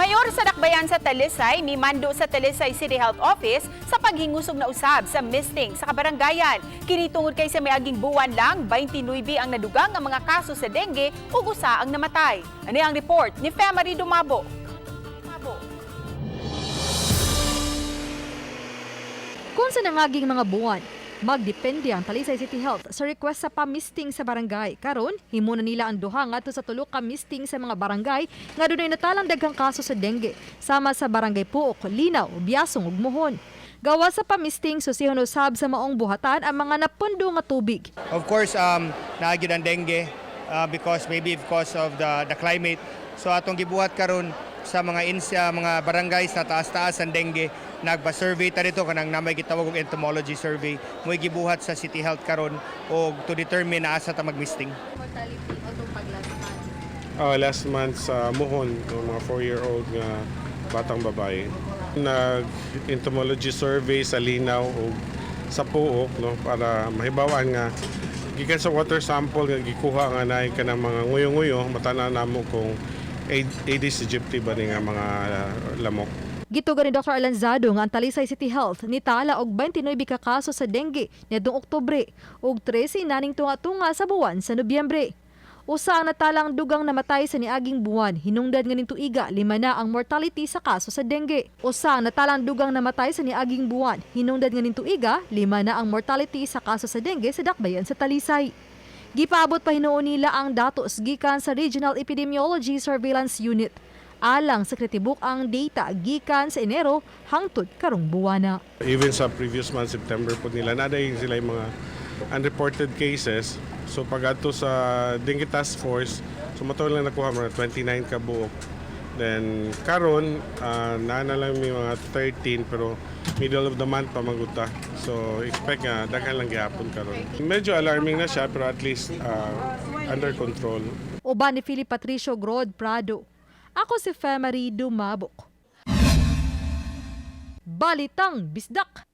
Mayor sa Dakbayan sa Talisay, mimando sa Talisay City Health Office sa paghingusog na usab sa misting sa kabaranggayan. Kini tungod kay sa miaging buwan lang, 29 ang nadugang nga mga kaso sa dengue ug usa ang namatay. Ani ang report ni Femary Dumabo. Dumabo. Kung sa nangaging mga buwan, magdepende ang Talisay City Health sa request sa pamisting sa barangay. Karon, himo na nila ang duha ngadto sa tulo ka misting sa mga barangay nga dunay natalang daghang kaso sa dengue, sama sa Barangay Pook, Linaw, Biasong ug Mohon. Gawa sa pamisting, susihon usab sa maong buhatan ang mga napundo nga tubig. Of course, naa gyud ang dengue because maybe because of the climate. So atong gibuhat karon sa mga insya, mga barangays na taas-taas ang dengue, nagpa-survey ta dito kanang namay gitawag og entomology survey. Mo'y gibuhat sa City Health karon og to determine na asa ta magmisting. Mortality atong pag last month? Last month sa Mohon, yung mga 4-year-old nga batang babae. Nag-entomology survey sa Linaw o sa Pook, no, para mahibawan nga gikan sa water sample nga gikuha nga naay kanang mga nguyo-nguyo, matana namo kung Aedes aegypti ba ni nga mga lamok. Gituga ni Dr. Alanzado nga ang Talisay City Health nitala og 29 ka kaso sa dengue niadtong Oktubre ug 13 naning tunga-tunga sa buwan sa Nobyembre. Usa ang natalang dugang namatay sa niaging buwan, hinungdan nga ning tuiga 5 na ang mortality sa kaso sa dengue. Usa ang natalang dugang namatay sa niaging buwan, hinungdan nga ning tuiga 5 na ang mortality sa kaso sa dengue sa dakbayan sa Talisay. Gipaabot pa hinuon nila ang datos gikan sa Regional Epidemiology Surveillance Unit. Alang sa kritibuk ang data gikan sa Enero hangtod karong buwana. Even sa previous month, September po nila, naday sila yung mga unreported cases. So pag adto sa Dengue Task Force, so mato lang nakuha mga 29 ka buok. Then karon naa na lang may mga 13 pero middle of the month pa maguta. So expect nga daghan lang gihapon karon. Medyo alarming na siya pero at least under control. Uban ni Philip Patricio Grod Prado. Ako si Femery Dumabok. Balitang Bisdak.